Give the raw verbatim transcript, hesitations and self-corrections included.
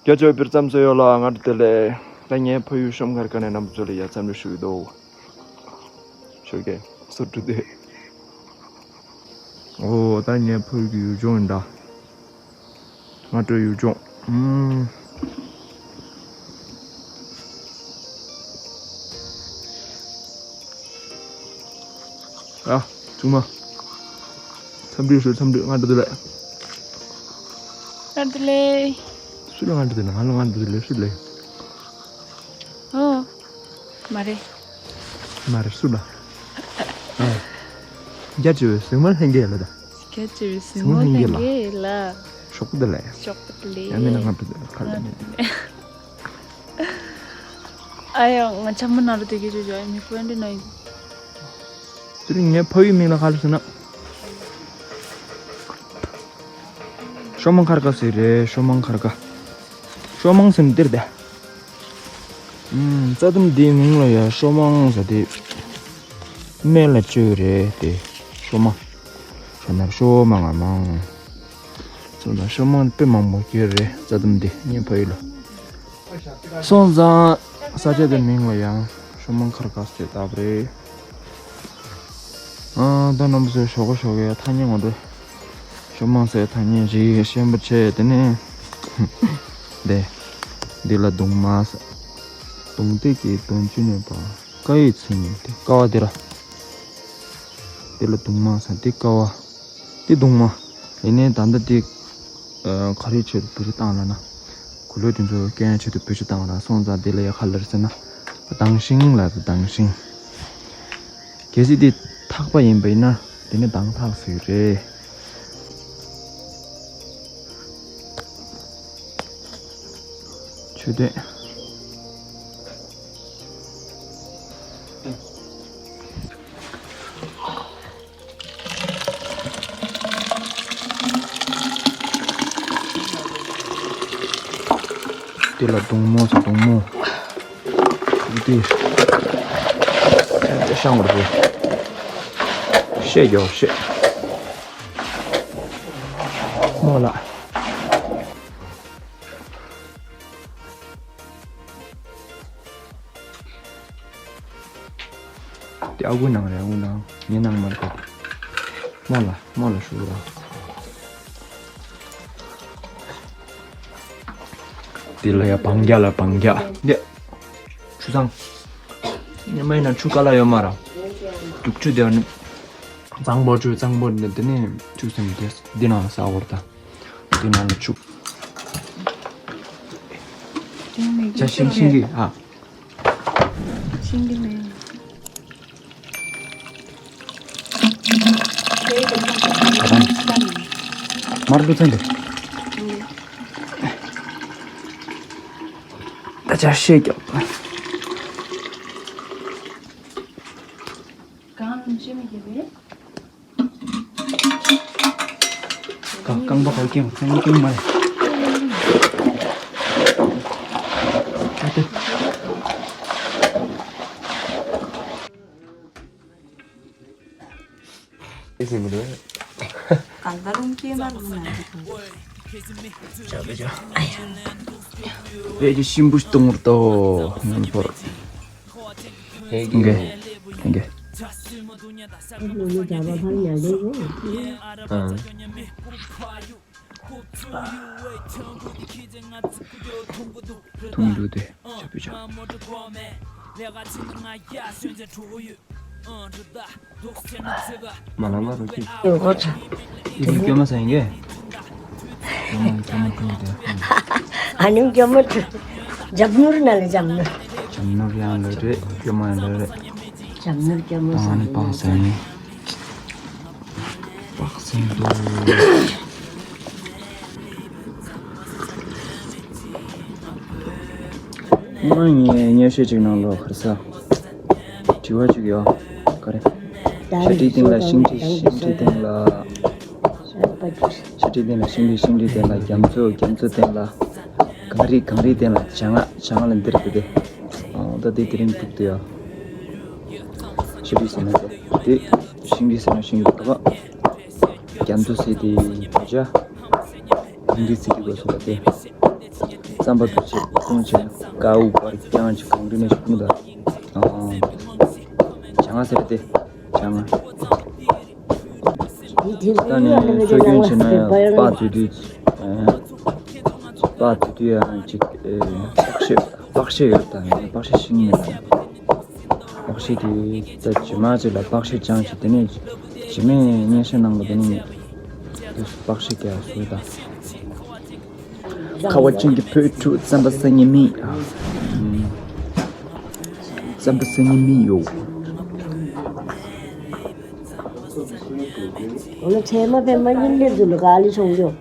རྒྱ་ཆེ་བའི་བར་མཚམས་སུ་ཡོད་ལ་ང་དུ་དེ་ལས་ད་ངའི་ཕ་ཡུལ་ཤོམ་མཁར་ཁ་ནས་རྣམ་པ་ཚོ་ལ་ཡ་འཚམས་འདྲི་ཞུ་གི་འདུག་ཆོས་རྒྱལ་སོ་འདྲུ་དེ། ཨོ་ད་ངའི་ཕ་ཡུལ་གྱི་ཡུལ་ལྗོངས་ཡིན་ད། ང་སྤྲོ་ཡུལ་ལྗོངས། ཨུམ། ཨ། ཆུང་མ། འཚམས་འདྲི་ཞུ་འཚམས་འདྲི་ང་འདྲ་དུ་ལས། ང་འདྲ་ལས། སུ་ལ་ང་འདྲ་དུ་ལས་ང་ལ་ང་འདྲ་དུ་ལས་སུ་ལས། ཨོ། མ་རེད། མ་རེད་སུ་ལ། ཨ། རྒྱ་ཆེ་བའི་གཟིགས་མོ་ལྷན་རྒྱས་ལ་ད། རྒྱ་ཆེ་བའི་གཟིགས་མོ་ལྷན་རྒྱས་ལ། ཞོགས་པ་དེ་ལས། ཞོགས་པ་དེ་ལས། ཡང་མིན་ན་ང་འདྲ་དུ་ལས་ཁ་ལ་མེད། ཨ་ཡོ། ང་ཆམ་པ་ནང་རུ་དེ་གི་ཅོ་ཅོ་ཨ་མི་ཕོ་ཡན་དེ་ན་ཡིན། དེ་རིང་ངའི་ཕ་ཡུལ་མིང་ལ་ག་རེ་ཟེར་ན། ཤོ་མང་མཁར་ཀ་ཟེར་རེད། ཤོ་མང་མཁར་ཀ། ཤོ་མང་ཟེར་ན་འདིར་བསྡད། ཨུམ། རྩྭ་ལྡུམ་འདིའི་མིང་ལ་ཡ་ཤོ་མང་ཟེར་ཏེ། སྨན་ལ་བཅོས་རེད་དེ། ཤོ་མང་། ཤོ་ནར་ཤོ་མང་ང་མང་། སོང་ཙང་ཤོ་མང་དཔེ་མང་པོ་སྐྱེ་རེད་རྩྭ་ལྡུམ་འདི་ངའི་ཕ་ཡུལ་ལ། སོང་ཙང་ས་ཆ་དེ་མིང་ལ་ཡང་ཤོ་མང་མཁར་ཀ་ཟེར་བཏགས་པ་རེད། ཨ་ད་རྣམ་པ་ཚོས་ཞོགས་པ་ཞོགས་ཀའི་ཐ་སྙད་ངོ་འདྲ། ཤོ་མང་ཟེར་ཐ་སྙད་ཅིག་ཤེས་པ་བྱས་དེ་ནས་འདི་འདི་ལ་གདུང་མ་ཟེར། གདུང་སྟེགས་ཀྱི་གདོང་བཅུ་ནས་པ། ཀ་ཡི་ཚིག་ཉིད་དེ་ཀ་བ་འདི་ར། འདི་ལ་གདུང་མ་ཟེར་འདི་ཀ་བ། འདི་གདུང་མ། ཡིན་ནའི་ད་ལྟ་འདི་ཨ་ག་རེའི་ཆེད་དུ་བེད་སྤྱོད་བཏང་ལབ་ན། གོས་ལོག་དེ་ཚོ་སྐྱོན་ཡ་ཆེད་དུ་བེད་སྤྱོད་བཏང་ལ་སོང་ཙང་འདི་ལ་ཡ་ག་ལབ་ཟེར་ན། དྭངས་ཤིང་ལབ་དྭངས་ཤིང་། གལ་སྲིད་འདི་ཐག་པ་ཡིན་པ་ཡིན་ན་འདི་ནི་དྭངས་ཐག་ཟེར་གྱི་རེད། མཆོད་རྟེན། དེ་ལ་གདུང་མོ་ཟེར་གདུང་མོ། འདི་ཤང་བར་བོ། ཤེས་ཀྱོ་ཤེས། མོ་ལ། དེ་ཨ་ཁུ་ནང་རེད། ཨ་ཁུ་ནང་ངའི་ནང་མ་རེད། མོ་ལ་མོ་ལ་ཞུ་ར། དེ་ལ་ཡ་བང་རྒྱ་ལ་བང་རྒྱ། འདི་ཆུ་ཚང་། ཉི་མ་ཡིན་ན་ཆུ་དཀའ་ལ་ཡོད་མ་ར། རྒྱུག་ཆུ་དེ་ནི་གཙང་པོ་ཆུ་གཙང་པོ་འདི་ནི་ཆུ་སེམས་དེ་འདི་ནང་ལ་ཟ་བར་ད། འདི་ནང་ལ་ཆུ། ཇ་ཤིང་ཤིང་གི་ཨ། ཤིང་གི་མེ། མར་ལུ་ཚན་དེ། ད་ཇ་ཤེས་ཀྱང་། གང་ལ་ཤེས་མི་དགེ་བས། རྐང་རྐང་པ་ག་རྐྱང་རྐང་རྐྱང་མ་རེད། ཨ་ཏི། ཨེ་ཟིན་མི་འདུག་གང་ལྟར་རུང་སྐྱེས་མ་རུང་ན་འདུག་ཅག་ལ་ཅག་ཨེ་ཅི་ཤིན་པུ་སྟོང་བར་ཏོ་ངན་པོར། ཧེ་གི། ཧེ་གི། ཨ། ཐུང་འདུག་དེ་ཆ་བུ་ཆ། མ་ལ་མ་རུ་ཅི། ཡོད་གོ་ཚ། ཡིན་སྐྱོ་མ་ཟ་ཡིན་གེ། སྐྱོ་མ་སྐྱོ་མ་ཁུ་དེ། ཨ་ནི་སྐྱོ་མ་ཁུ། འཇམ་ནོར་ན་ལ་འཇམ་ནོར། འཇམ་ནོར་ཡང་ལོས་རེད། སྐྱོ་མ་ཡང་ལོས་རེད། འཇམ་ནོར་སྐྱོ་མ་ཟ་ཡིན། ད་ནི་པགས་ཟ་ཡིན། པགས་ཟིན་འདུག་སྔོན་ངས་སྙན་ཞུ་གཅིག་གནང་ལོ་ཁར་ས། དྲི་བ་གཅིག་ཡོད། ག་རེ། ཤ་ཁྲིའི་སྟེང་ལ་ཤིང་ཁྲི། ཤིང་ཁྲིའི་སྟེང་ལ། ཤ་ཁྲིའི་སྟེང་ལ་ཤིང་ཁྲི། ཤིང་ཁྲིའི་སྟེང་ལ་རྒྱ་མཚོ། རྒྱ་མཚོའི་སྟེང་ལ། གངས་རི། གངས་རིའི་སྟེང་ལ་ལྗང་ནག་ལྗང་ནག་ལ་འདིར་དེ་དེ། ཨོ་ད་དེ་དེ་རིང་ཐུག་དེ་ཡོད། ཤ་ཁྲི་ཟེར་ན་དེ། དེ་ཤིང་ཁྲི་ཟེར་ན་ཤིང་ཁྲི་ག་པ། རྒྱ་མཚོ་ཟེར་དེ་བྱ། གངས་རི་ཟེར་གྱི་དགོས་སོང་བ་དེ། རྩམ་པ་དུ་ཆེ་ཁུང་ཆེ་ཀའུ་པར་ཀྱང་ཆེ་གང་དུ་ནས་ཤུགས་མི་ད། ཨང་། བྱ་ང་ཟེར་བ་དེ། བྱ་ང་། ད་ནི་སྲོལ་རྒྱུན་བྱས་ན་ཡང་སྤགས་དུས་དུས། སྤགས་དུས་དུས་ཡང་ཅིག་ཨེ། པགས་ཤེད། པགས་ཤེད་ཡོད་ད། པགས་ཤེད་ཤིང་ཡོད་ད། པགས་ཤེད་དེ་ད་རྗེས་མ་ཅིག་ལ་པགས་ཤེད་ཅང་ཅིག་དེ་ནས་རྗེས་མའི་སྙན་ཤལ་ནང་ལ་དེ་ནས་དུས་སུ་པགས་ཤེད་རྒྱག་སྲོལ་ད། ཁ་བ་ཅན་གྱི་བོད་ཕྲུག་རྩམ་པ་ཟ་མཁན་མི། རྩམ་པ་ཟ་མཁན་མི་ཡོད། འོ་ན་ཁྲལ་མ་ཕན་མ་ཉིན་ལས་ཚུལ་ག་ལི་ཆུང་ཡོད།